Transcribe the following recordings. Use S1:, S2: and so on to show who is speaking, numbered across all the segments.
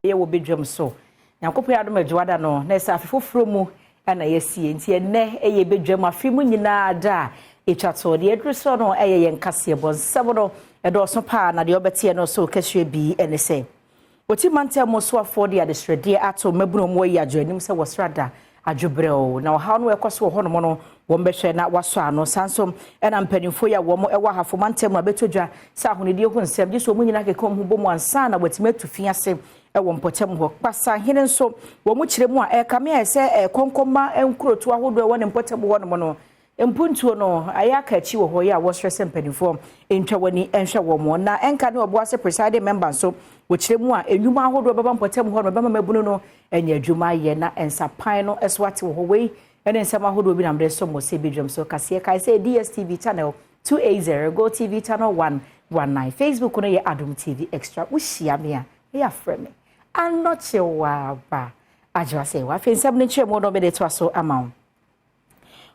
S1: Yɛ wɔ bedwam so. Nyankopɔn adom, adwoada no na ɛsɛ afe foforɔ mu ɛna yɛsie, nti ɛnnɛ ɛyɛ bedwam afe mu nyinaa da a ɛtwa toɔ. Deɛ ɛduru so no ɛyɛ yɛn kaseɛ bɔ nsɛm no ɛdɔɔso paa, na deɛ ɔbɛteɛ no so kɛseɛ bi ɛne sɛ Oti mantam mu soafoɔ de adesrɛdeɛ ato mmabunu mu ayi adwo anim sɛ wɔsra da adwobrɛw na ɔhaw no ɛkɔ so wɔ hɔnom no, wɔn bɛhwɛ na wasɔ ano. San so ɛna mpanimfoɔ yi a wɔn ɛwɔ Ahafo mantam mu abɛtɔ dwa sɛ ahonidie ho nsɛm gye so wɔn nyinaa keka wɔn ho bɔ mu ansa na wɔatumi atu fi ase ɛwɔ mpɔtam hɔ. Kpasahene nso wɔn mu kyerɛ mu a ɛkame ayɛ sɛ ɛkɔnkɔma nkuroto ahodoɔ ɛwɔ ne mpɔtam hɔnom no, mpuntuo no ayɛ aka akyi wɔ hɔ yi a wɔsrɛ sɛ mpanimfoɔ ntwa w'ani nhwɛ wɔn. Na ɛnka ne Ɔboase presiding member nso wɔkyerɛ mu a enwuma ahodoɔ bɛba mpɔtam hɔ no bɛma mabunu no anya adwuma ayɛ na nsapan no so ate wɔ hɔ. Wei ɛne nsɛm ahodoɔ bi nam de so mo sɛ bedwam so kaseɛ. Kae sɛ DSTV channel 280, Go TV channel 119, Facebook no yɛ Adom TV Extra. Wohyia me a, ɛyɛ afrɛ me Anɔkye Waaba Adwoa. Sɛ wafei nsɛm no nkyerɛ mu no mede toa so ama wo.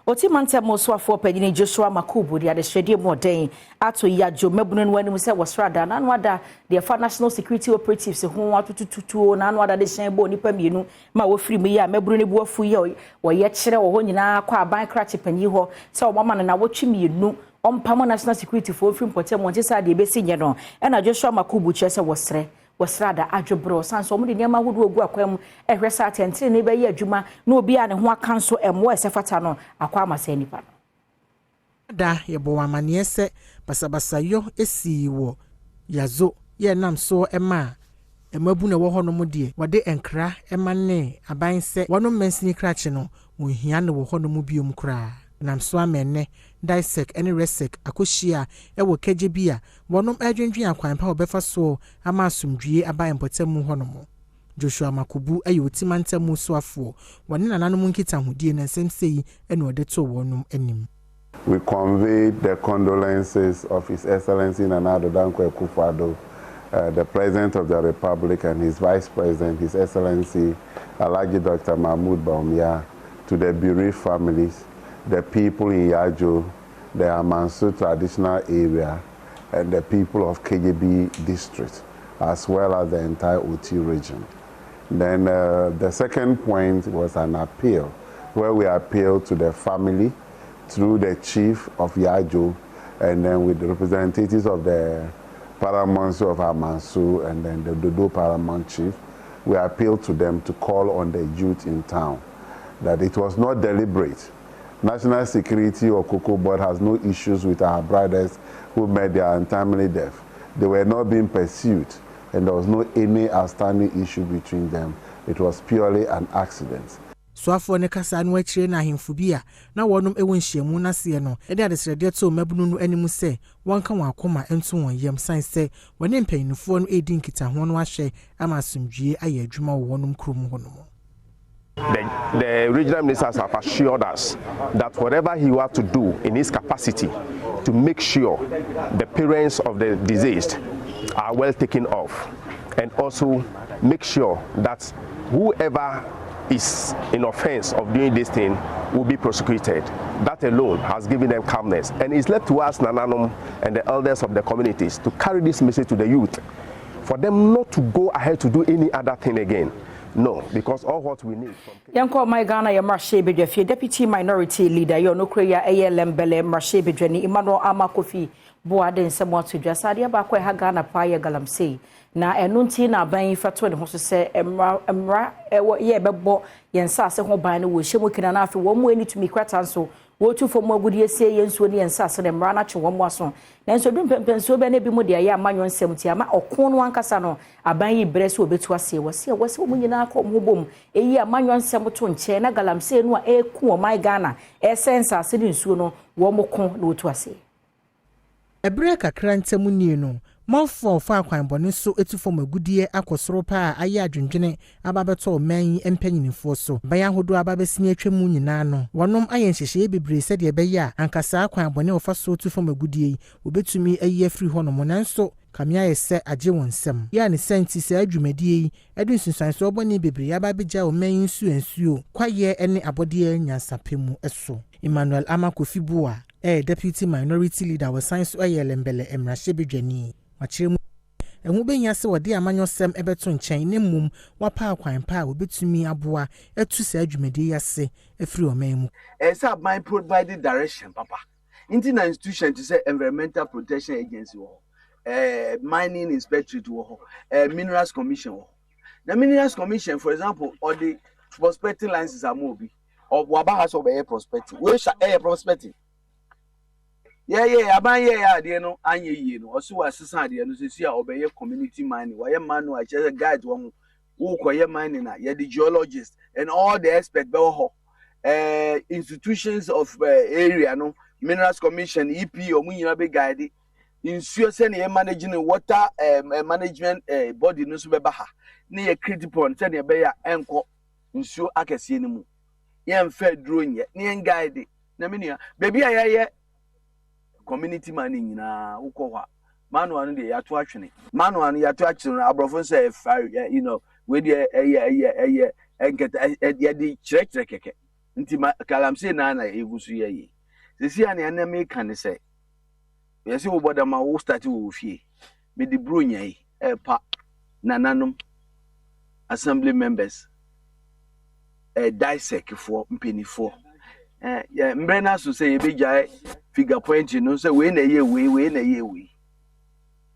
S1: Oti mantam soafoɔ panyin Joshua Makubu de adesrɛdeɛ mu ɔden ato Yadwo mmabunu no anim sɛ wɔsra da n'ano ada deɛ fa national security operatives ho atototutuo n'ano ada de hyɛn bɔ nnipa mmienu ma wɔfiri mu yi a mmabunu no bu afu yi a wɔyɛ kyerɛ wɔ hɔ nyinaa kɔ aban krakye panyin hɔ sɛ wɔn ama no nawɔtwe 2 ɔmpam national security foɔ mfiri mpɔtam wɔn. Nti sɛ adeɛ bɛsi nyɛ no, ɛna Joshua Makubu kyerɛ sɛ wɔsrɛ wɔsrɛ ada adwoborɔ san so wɔde nneɛma ahodoɔ gu akwan mu ɛhwɛ sɛ atɛntene bɛyɛ adwuma na obi a ne ho aka nso ɛmmoa ɛsɛ fata no akɔ ama sɛ nipa no.
S2: Da yɛbɔ wɔn amanneɛ sɛ basabasayɔ esii wɔ Yazo yɛ nam soɔ ma a mmabu na ɛwɔ hɔnom deɛ, wɔde nkra ma ne aban sɛ wɔnom mansini krakye no wɔnhia no wɔ hɔnom biom koraa. Nam so ama ɛnnɛ DISEC ne REGSEC akɔhyia wɔ kagye bi a wɔnom adwendwen akwan pa a wɔbɛfa soɔ ama asomdwie aba mpɔtam hɔnom. Joshua Makobu yɛ Oti mantam soafoɔ. Wɔne nananom nkitahodie na nsɛm sɛyi ɛna ɔde too wɔnom anim.
S3: We conveyed the condolences of His Excellency Nana Addo Dankwa Akufo-Addo, the President of the Republic, and his Vice President, His Excellency Alhaji Dr. Mahmoud Bawumia, to the bereaved families, the people in Yajo, the Amansu traditional area, and the people of KJB district, as well as the entire Oti region. Then the second point was an appeal, where we appealed to the family through the chief of Yajo, and then with the representatives of the paramount of Amansu and then the Dodo paramount chief. We appealed to them to call on the youth in town that it was not deliberate. National Security or Cocoa Board has no issues with our brothers who met their untimely death. They were not being pursued, and there was no any outstanding issue between them. It was purely an accident.
S2: Soafoɔ ne kasa no akyire na ahemfo bi a na wɔnom wɔ nhyiamu n'aseɛ no de adesrɛdeɛ too mmabunu no anim sɛ wɔnka wɔn akoma nto wɔn yam, san sɛ wɔne mpanyinfoɔ no redi nkitaho no ahwɛ ama asomdwie ayɛ adwuma wɔ wɔnom kurom hɔ nom.
S4: The regional ministers have assured us that whatever he will have to do in his capacity to make sure the parents of the deceased are well taken off and also make sure that whoever is in offense of doing this thing will be prosecuted. That alone has given them calmness. And it's left to us, Nananom, and the elders of the communities to carry this message to the youth, for them not to go ahead to do any other thing again. No, because all what we need from
S1: Yɛnkɔ ɔman Ghana yɛ mmarahyɛ deputy minority leader yɛ ɔno kura yi a ɛyɛ Ellembelle mmarahyɛ badwani Emmanuel Armah Kofi Buah de nsɛm ato dwa sɛ adeɛ baako a ɛha Ghana paa yɛ galamsey, na ɛno nti na aban yi fa to ne ho so sɛ mmara mmara ɛwɔ yɛ ɛbɛbɔ yɛn nsaase ho ban no wɔ hyɛ mu kina, na afei wɔn mu ani tumi krataa nso wɔtu fam agudeɛ sie yɛn nsuo ne yɛn nsaase no, mmara no atwe wɔn mu aso. Nanso ebi mpɛmpɛnsuo bɛ ne bi mu deɛ ɛyɛ amanyɔ nsɛm ti ama ɔko no ankasa no, aban yi brɛ sɛ wɔbɛtu aseɛ. Wɔsi a wɔsi wɔn nyinaa kɔ wɔn ho bom eyi amanyɔ nsɛm to nkyɛn na galamsey no a ɛreku ɔman Ghana, ɛsɛ nsaase ne nsuo no, wɔn ko na wɔtu aseɛ.
S2: Ɛberɛ kakra ntam nie no, manfoɔ a wɔfa akwanbɔne so etu fam agudeɛ akɔ soro paa a ayɛ adwendwene aba abɛtɔ ɔman yi mpanyinfoɔ so. Ban ahodoɔ aba abɛsini atwa mu nyinaa no, wɔnom ayɛ nhyehyɛeɛ bebree sɛdeɛ ɛbɛyɛ a anka saa akwanbɔne a wɔfa so tu fam agudeɛ yi wɔbɛtumi ayi afiri hɔnom, nanso kame ayɛ sɛ agye wɔn nsam. Yɛ a ne sɛ nti saa dwumadie yi ɛde nsunsuansoɔ bɔne bebree aba abɛgya ɔman yi nsuo nsuo kwaeɛ ne abɔdeɛ nyansapɛ mu so. Emmanuel Armah Kofi Buah ɛyɛ deputy minority leader, wɔsan so ɛyɛ Ellembelle mmarahyɛbadwani. Wakyerɛ mu Ɛho bɛhia sɛ wɔde amanyɔsɛm bɛto nkyɛn na mmom wɔapa akwan pa a wɔbɛtumi aboa atu saa dwumadie yi ase afiri ɔman mu.
S5: Ɛyɛ sɛ aban provide direction papa nti na institution te sɛ Environmental Protection Agency wɔ hɔ, Mining Inspectorate wɔ hɔ, Minerals Commission wɔ hɔ. Na Minerals Commission, for example, ɔde prospecting license ama obi, waba ha sɛ ɔbɛyɛ prospecting. Wei ɛyɛ prospecting. Yɛyɛ aban yɛyɛ adeɛ no anyɛ yie no, ɔsi wasesa adeɛ no sisi a ɔbɛyɛ community mining, wɔyɛ manual kyerɛ sɛ guide wɔn ho wokɔyɛ mining a, yɛde geologist and all the experts bɛwɔ hɔ, institutions of area no, Minerals Commission, EPA, ɔmo nyinaa bɛ guide nsuo sɛnea yɛ manage no, water management body no nso bɛba ha ne yɛ create pond sɛnea ɛbɛyɛ a ɛnkɔ nsuo akɛseɛ no mu, yɛmfa aduro nyɛ ne yɛn guide. Na me nua, baabi a yɛyɛ community mining nyinaa, wokɔ hɔ a, manual no deɛ yɛato atwene. Manual no yɛato atwene no, aborɔfo nso ɛfa wei deɛ ɛyɛ nkɛtɛ, yɛde kyerɛkyerɛ kɛkɛ. Nti ma galamsey naa na egu so yɛ yie sisi a, nea ɛnam eka ne sɛ yɛsɛ wobɔ dam a, wo start wɔ wo fie. Mede buronya yi ɛɛpa nananom, assembly members, DISEC foɔ mpanimfoɔ, yɛ mmerɛ no aso sɛ yɛbɛgyae finger pointing no sɛ wei na ɛyɛ wei, wei na ɛyɛ wei.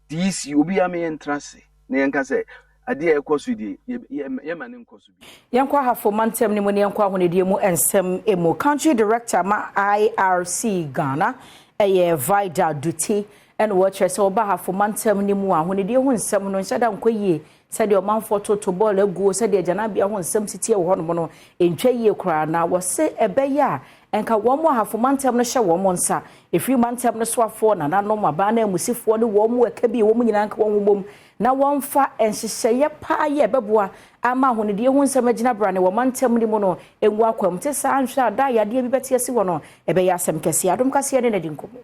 S5: DC obi ama yɛntena ase na yɛnka sɛ adeɛ a ɛkɔ so deɛ, yɛma ne nkɔ so bi.
S1: Yɛnkɔ Ahafo mantam no mu ne yɛnkɔ ahonidie mu nsɛm mu. Country director ma IRC Ghana, ɛyɛ Vida Duti, ɛna wɔkyerɛ sɛ wɔba Ahafo mantam no mu a, ahonidie ho nsɛm no nhyɛ da nkɔ yie, sɛdeɛ ɔmanfoɔ toto bɔɔl aguo, sɛdeɛ gyanabea ho nsɛm sitie wɔ hɔnom no ntwa yie koraa. Na wɔse ɛbɛyɛ a nka wɔn mu Ahafo mantam no hyɛ wɔn nsa, ɛfiri mantam no soafoɔ, nananom, abaa no amusifoɔ ne wɔn mu ɛka bi, wɔn nyinaa nka wɔn ho bom na wɔmfa nhyehyɛeɛ paa yɛ ɛbɛboa ama ahonidie ho nsɛm agyina brane wɔ mantam no mu no ngu akwam te saa. Nhwɛ a da yadeɛ bi bɛte asi hɔ no, ɛbɛyɛ asɛm kɛseɛ. Adom Kaseɛ ne nadi nkɔmmɔ.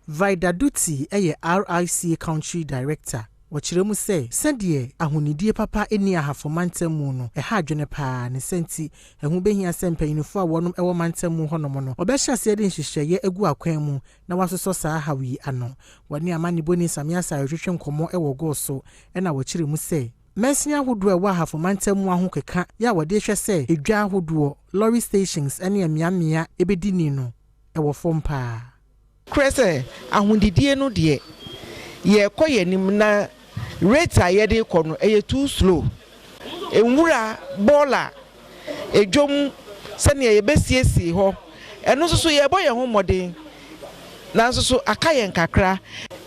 S2: Vida Duti yɛ RIC country director. Wɔkyerɛ mu sɛ sɛdeɛ ahonidie papa ni Ahafo mantam mu no ɛha adwene paa ne sɛ nti ɛho bɛhia sɛ mpanyinfoɔ a wɔnom ɛwɔ mantam mu hɔnom no wɔbɛhyɛ aseɛ de nhyehyɛeɛ agu akwan mu na wɔasosɔ saa haw yi ano. Wɔne amanebɔni Samia Sare twetwe nkɔmmɔ wɔ gɔɔ so, ɛna wɔkyerɛ mu sɛ mmansini ahodoɔ a ɛwɔ Ahafo mantam mu ahokeka yɛ a wɔde hwɛ sɛ edwa ahodoɔ, lorry stations ne mmeammea ɛbɛdi ni no ɛwɔ fam paa.
S6: Korɛ sɛ ahondidie no deɛ, yɛrekɔ yɛn anim na rate a yɛde kɔ no ɛyɛ too slow. Nwura, bɔɔla, edwom, sɛnea yɛbɛsiesie hɔ, ɛno nso so yɛrebɔ yɛn ho mmɔden, nanso so aka yɛn kakra.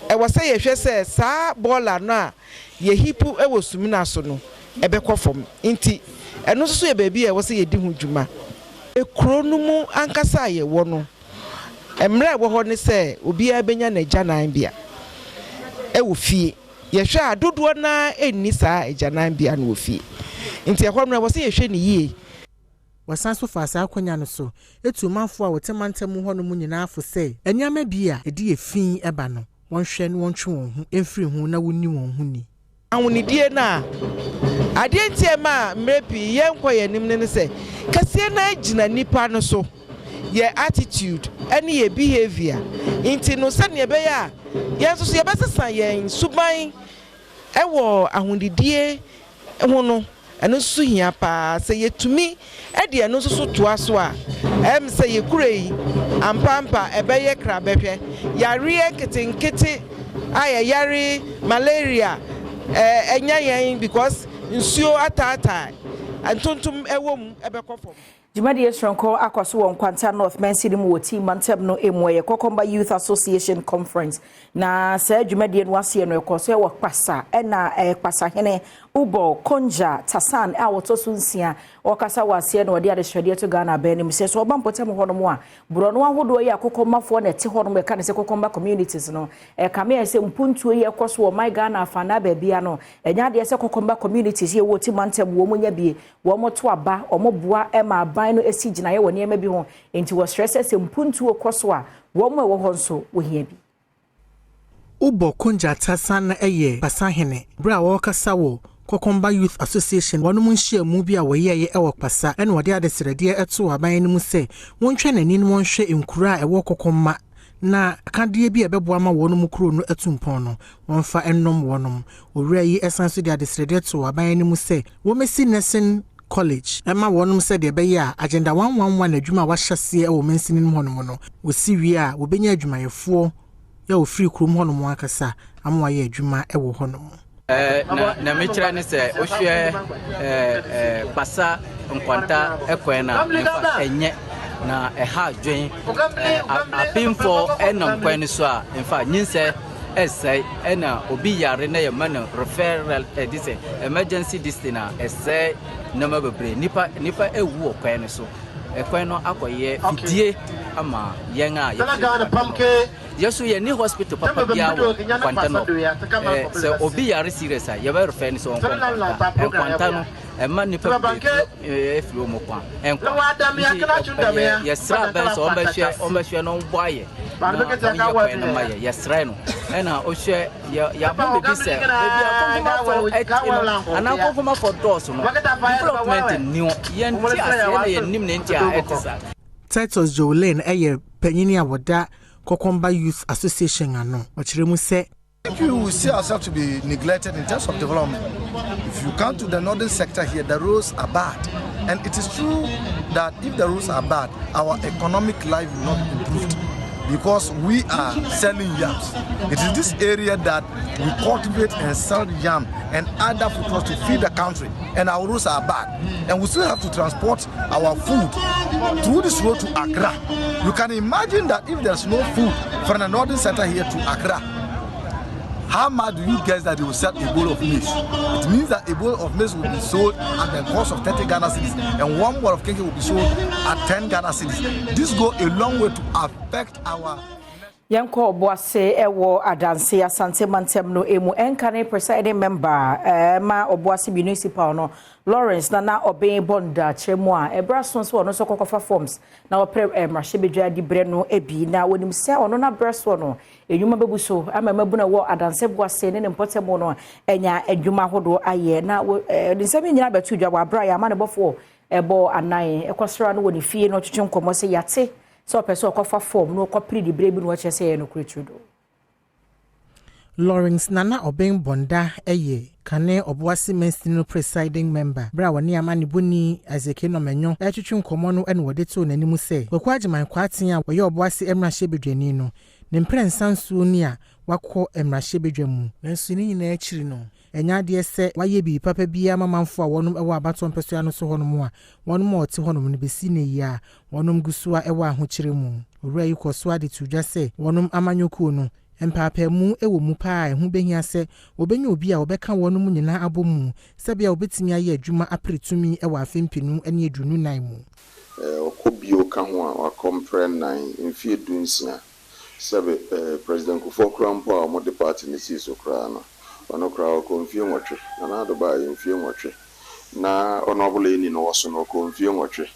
S6: Ɛwɔ sɛ yɛhwɛ sɛ saa bɔɔla no a yɛheap wɔ Sumina so no ɛbɛkɔ fam, nti ɛno nso so yɛ baabi a ɛwɔ sɛ yɛdi ho dwuma. Ekuro no mu ankasa a yɛwɔ no, mmerɛ a ɛwɔ hɔ ne sɛ obiara bɛnya n'agyananbea ɛwɔ fie. Yɛhwɛ a, dodoɔ naa ɛnni saa agyananbea no wɔ fie, nti ɛhɔ no ɛwɔ sɛ yɛhwɛ ne yie.
S2: Wɔsan so fa saa akonnwa no so etu manfoɔ a wɔte mantam mu hɔnom nyinaa fo sɛ nneɛma bi a ɛdi efi ɛba no, wɔnhwɛ na wɔntwe wɔn ho mfiri ho na wɔnni wɔn ho ni.
S6: Ahonidie no a adeɛ nti ɛma a mmerɛ pii yɛnkɔ yɛn anim no ne sɛ kɛseɛ no gyina nipa no so, yɛ attitude ɛne yɛ behaviour. Nti no sɛnea ɛbɛyɛ a yɛn nso so yɛbɛsesa yɛn suban ɛwɔ ahonidie ho no, ɛno nso so hia paa sɛ yɛtumi ɛde ɛno nso so toa so a, sɛ yɛkura yi ampampa ɛbɛyɛ kra bɛhwɛ yareɛ nketenkete a yɛyare malaria ɛnya yɛn because nsuo ataataa, ntontom ɛwɔ mu, ɛbɛkɔ fam.
S1: Dwumadie soronko akɔ so wɔ Nkwanta North mansini mu wɔ Tii mantam no mu, ɛyɛ Kɔkɔmba Youth Association Conference. Na saa dwumadie no aseɛ no ɛkɔ so ɛwɔ Kpasa, ɛna ɛyɛ Kpasahene Ubɔ Konja Tasan a wɔtɔ so 6 ɔkasa wɔ aseɛ na wɔde adehyɛdeɛ to Ghana abɛn no mu sɛ sɛ ɔba mpɔtam hɔ nom a, borɔno ahodoɔ yi akokɔmmafoɔ na ɛte hɔ nom, ɛka ne sɛ Kɔkɔmba communities no, ɛkame yɛ sɛ mpuntuo yi ɛkɔ so wɔ man Ghana afa na baabia no, ɛnyɛ adeɛ sɛ Kɔkɔmba communities yɛ wɔ ti mantam wɔ mu nya bie, wɔn to aba, wɔn boa ma aban no esi gyinaeɛ wɔ nneɛma bi ho. Nti wɔsrɛ sɛ mpuntuo kɔ so a, wɔn a ɛwɔ hɔ nso wɔhia bi.
S2: Wobɔ Konja Tasan na ɛyɛ Kpasahene berɛ a wɔrekasa wɔ Kɔkɔmba Youth Association wɔnom nhyiamu bi a wɔyɛeɛ ɛwɔ Kpasa, ɛna wɔde adesrɛdeɛ ɛto aban no mu sɛ wɔntwɛ n'ani na wɔnhwɛ nkuro a ɛwɔ Kɔkɔmma. na akadeɛ bi a ɛbɛboa ma wɔn kuro no atu mpɔn no, wɔmfa nnom wɔnom. Owura yi san so de adesrɛdeɛ to aban anim sɛ wɔmmɛsi nursing college ɛma wɔnom, sɛdeɛ ɛbɛyɛ a Agenda 111 adwuma a wahyɛ aseɛ wɔ mansini no mu hɔnom no, wɔsi wie a, wɔbɛnya adwumayɛfoɔ yɛ wɔfiri kurom hɔnom ankasa ama wɔayɛ adwuma wɔ hɔnom.
S7: Na mekyerɛ ne sɛ wohwɛ Kpassa Nkwanta ɛkwan no a, ɛmfa ɛnyɛ na ɛha adwen. Apemfoɔ ɛnam kwan no so a, mfa nyinsɛ ɛsɛe, ɛna obi yare na yɛma no referral ɛde sɛ emergency this thing a, ɛsɛe nneɛma bebree. Nipa ɛwu wɔ kwan no so. Ɛkwan no akɔyɛ fidie ama yɛn a yɛfiri yɛso yɛni hospital papa biara wɔ Nkwanta no. Sɛ obi yare serious a, yɛbɛ refer no sɛ ɔnkɔ Nkwanta. Nkwanta no ɛma nipa bebree efiri wɔn kwan ɛnkwa. Nti yɛsrɛ abɛn sɛ ɔmbɛhwɛ na ɔmbɔ ayɛ na ɔnyɛ kwan no ma yɛ. Yɛsrɛ no. Ɛna ɔhwɛ yɛ yɛabɔ biribi sɛ ebi a Konkomafo ɛti no anaa Konkomafo dɔɔso no, development ni hɔ. Yɛnti aseɛ na yɛnim ne nti a ɛte saa.
S2: Titus Jolene ɛyɛ panyin a wɔda Konkomba Youth Association ano. Ɔkyerɛ mu sɛ
S8: I think we see ourselves to be neglected in terms of development. If you come to the northern sector here, the roads are bad. And it is true that if the roads are bad, our economic life will not be improved because we are selling yams. It is this area that we cultivate and sell yam and other food crops to feed the country. And our roads are bad. And we still have to transport our food through this road to Accra. You can imagine that if there's no food from the northern center here to Accra, how much do you guess that they will sell a bowl of maize? It means that a bowl of maize will be sold at the cost of 30 Ghana cedis and one bowl of kenkey will be sold at 10 Ghana cedis. This go a long way to affect our
S1: Yɛnkɔ Ɔboase ɛwɔ Adanse Asante mantam no emu. Ɛnka ne presiding member ɛma Ɔboase Municipal no, Lawrence Nana Ɔbɛn Bɔnda, kyerɛ mu a ɛbrɛ so nso ɔno nso kɔkɔfa forms na ɔpɛ mmarahyɛbadwa di berɛ no bi, na wɔnim sɛ ɔno n'abrɛ soɔ no enwuma bɛbu so ama mmabunu wɔ Adanse Boase ne ne mpɔtam no ɛnya adwuma ahodoɔ ayɛ. Na ne nsɛm nyinaa bɛto dwa wɔ abrɛ a yɛama ne bɔfoɔ ɛbɔ anan ɛkɔsra no wɔ ne fie no, ɔtwetwe nkɔmmɔ sɛ yɛate sɛ ɔpɛ sɛ ɔkɔfa form na ɔkɔpere de berɛ bi no, wɔkyerɛ sɛ ɛyɛ nokorɛ turodo.
S2: Lawrence Nana Ɔbɛn Bɔnda yɛ kane Ɔboase mansini no presiding member. Berɛ a wɔne amanebɔni Isaac Nɔmɛnyo ɛretwetwe nkɔmmɔ no, ɛna wɔde too n'anim sɛ Kwaku Agyeman Kwarteng a wɔyɛ Ɔboase mmarahyɛbadwani no, ne mprɛnsa nsuo ni a wakɔ mmarahyɛbadwa mu, nanso ne nyinaa akyiri no, ɛnyɛ adeɛ sɛ wayɛ biribi papa biara ma manfo a wɔnom ɛwɔ abatoɔ mpɛsoa no so hɔnom a wɔnom a ɔte hɔnom no bɛsi ne yie a wɔnom gu so a ɛwɔ ahokyere mu. Owura yi kɔ so ade to dwa sɛ wɔnom amanyɔkuo no mpaapaamu wɔ mu paa a ɛho bɛhia sɛ wɔbɛnya obi a wɔbɛka wɔnom nyinaa abɔ mu sɛbea wɔbɛtumi ayɛ adwuma apere tumi wɔ afe 2024 mu.
S9: Ɔkɔ bio ka ho a, wakɔ mprɛ nnan, mfie 16. Sɛbe, President Kufuor koraa mpo a wɔde party no sii so koraa no, ɔno koraa ɔkɔ mfie 8. Nana Addo baayɛ mfie 8 na Honourable Eni no wɔ so no, ɔkɔ mfie 8.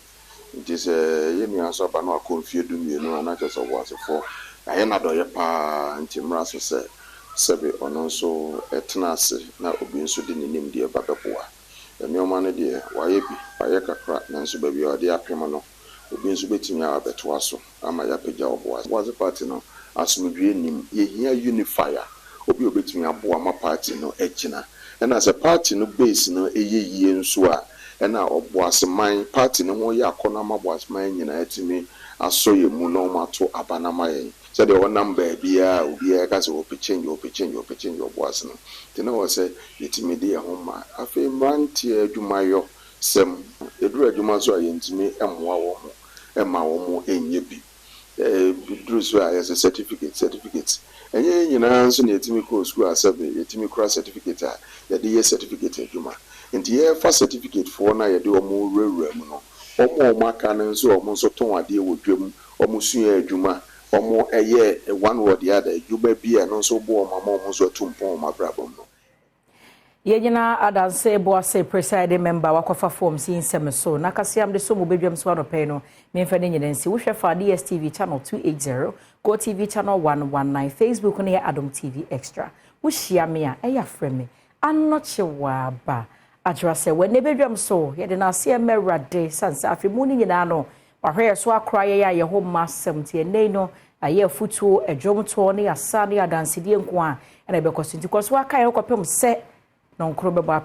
S9: Nti sɛ yɛn nua nso aba no akɔ mfie 12 a, na kyerɛ sɛ Ɔboasefoɔ ayɛ n'adɔyɛ paa. Nti mmra so sɛ sɛbe ɔno nso tena ase na obi nso de ne nimdeɛ ba bɛboa nneɛma no deɛ, wayɛ bi, wayɛ kakra, nanso baabi a ɔde apem no, obi nso bɛtumi a abɛtoa so ama yɛapagya Ɔboase. Ɔboase party no, asomdwie nim. Yɛhia unifier, obi a obɛtumi aboa ma party no agyina. Ɛna sɛ party no base no ɛyɛ yie nso a, ɛna Ɔboase man party no ho yɛ akɔnɔ ama Ɔboase man nyinaa atumi asɔ yɛn mu na wɔn ato aba no ama yɛn. Sɛdeɛ wɔnam baabiara a obiara ka sɛ wɔpɛ change, wɔpɛ change, wɔpɛ change Ɔboase no, nti na wɔ sɛ yɛtumi de yɛn ho ma. Afei mmeranteɛ adwumayɔ sɛm, ɛduru adwuma so a, yɛntumi mmoa wɔn mo ma wɔn nyɛ bi. Duru so a, yɛsɛ certificate, certificate. Ɛnyɛ yɛn nyinaa nso na yɛtumi kɔɔ sukuu a sɛbe yɛtumi kura certificate a yɛde yɛ certificate adwuma. Nti yɛfa certificate foɔ no a yɛde wɔn wurawura mu no, wɔn a wɔn aka no nso, wɔn nso tɔn adeɛ wɔ dwam, wɔn sua adwuma, wɔn ɛyɛ one word yɛ ada adwuma bi a ɛno nso boɔ wɔn ama wɔn nso atu mpɔn wɔn abrabɔ mu no.
S1: Yɛnyina Adanse Boase presiding member wakɔfa form si nsɛm so na kaseam de so mu badwam so anɔpɛ no, memfa ne nyina nsi. Wohwɛ fa DSTV channel 280, Go TV channel 119, Facebook no yɛ Adom TV Extra. Wohyia me a, ɛyɛ afrɛ me Anɔkye Waaba Adwera sɛ wɔne badwam so yɛde n'aseɛ ma Awurade sane sɛ afe mu no nyinaa no wahwɛ yɛ so akora yɛyɛ a yɛho ma asɛm. Nti ɛnnɛ yi no Ayɛ afutuo, ɛdwomtoɔ ne asa ne adansedie nko a ɛna ɛbɛkɔ so. Nti kɔ so aka yɛn kɔpem sɛ nɔnkoro bɛbɔ apɛ.